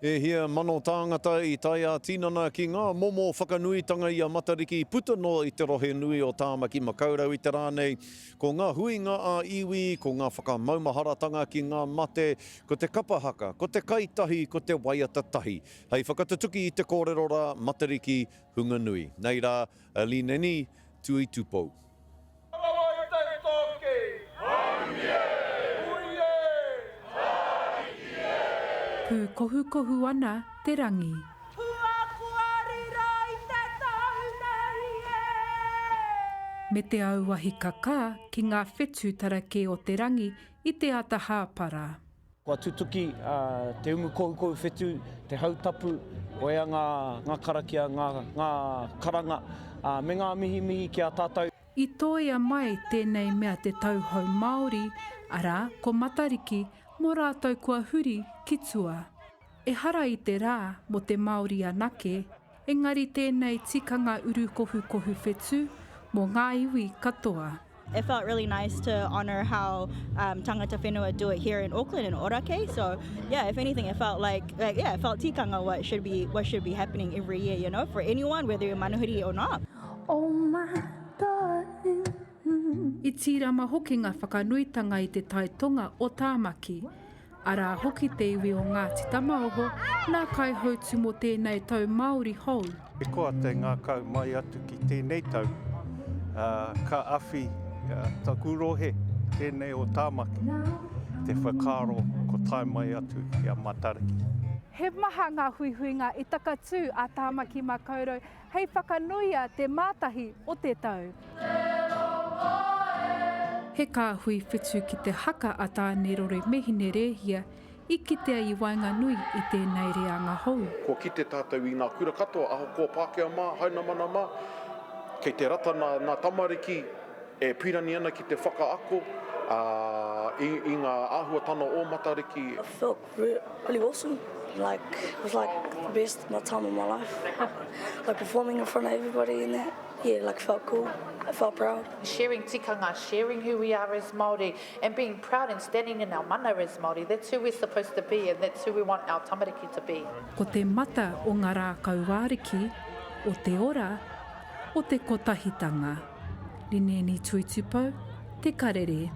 E hia mano tāngata i tae ā-tinana ki ngā momo whakanuitanga i a Matariki puta noa i te rohe nui o Tāmaki Makaurau i te rā nei. Ko ngā huinga ā-iwi, ko ngā whakamaumaharatanga ki ngā mate, ko te kapa haka, ko te kai tahi, ko te waiata tahi. Hei whakatutuki i te kōrero rā, Matariki, hunga nui. Nei rā, a Lineni Tuitupou. Rawa i te toki! Haumi e! Hui e! Tāiki e! Pūkohukohu ana te rangi. Kua koari rā i te tau nei e! Me te auahi kakā ki ngā whetū tarakē o te rangi i te ata hāpara. Kua tutuki te umu kohukohu whetū, te hautapu, koia ngā karakia, ngā karanga, me ngā mihimihi ki a tātou. I tōia mai tēnei mea te tauhou Māori, arā, ko Matariki, mō rātou kua huri ki tua. Ehara i te rā mō te Māori anake, engari tēnei tikanga urukohukohu whetū mō ngā iwi katoa. It felt really nice to honour how um, tangata whenua do it here in Auckland in Orakei. So yeah, if anything, it felt like, like yeah, it felt tikanga what should be what should be happening every year, you know, for anyone, whether you're manuhiri or not. Oh my darling. I tīrama hoki ngā whakanuitanga i te tai tonga o Tāmaki. Arā hoki te iwi o Ngāti Tamaoho, nā Kaihautū mō tēnei tau Māori hou. E koa te ngākau mai atu ki tēnei tau, ā, ka awhi taku rohe, tēnei o Tāmaki, te whakaaro ko tae mai atu ki a Matariki. He maha ngā huihuinga i takatū a Tāmaki Makaurau hei whakanuia te mātahi o te tau. He kāhui whetū ki te haka a Tānerore me Hinerēhia i kitea i waenganui i tēnei reanga hou. Kua kite tātou i ngā kura katoa, ahakoa Pākehā mā, Hainamana mā, kei te rata nā tamariki e pīrangi ana ki te whakaako i ngā āhuatana o Matariki. I felt really awesome, like it was like the best my time of my life, like performing in front of everybody and that, yeah, like felt cool, I felt proud. Sharing tikanga, sharing who we are as Māori and being proud and standing in our mana as Māori, that's who we're supposed to be and that's who we want our tamariki to be. Ko te mata o ngā rākau āriki, o te ora, o te kotahitanga. Rineeni Tuitupou, Te Karere.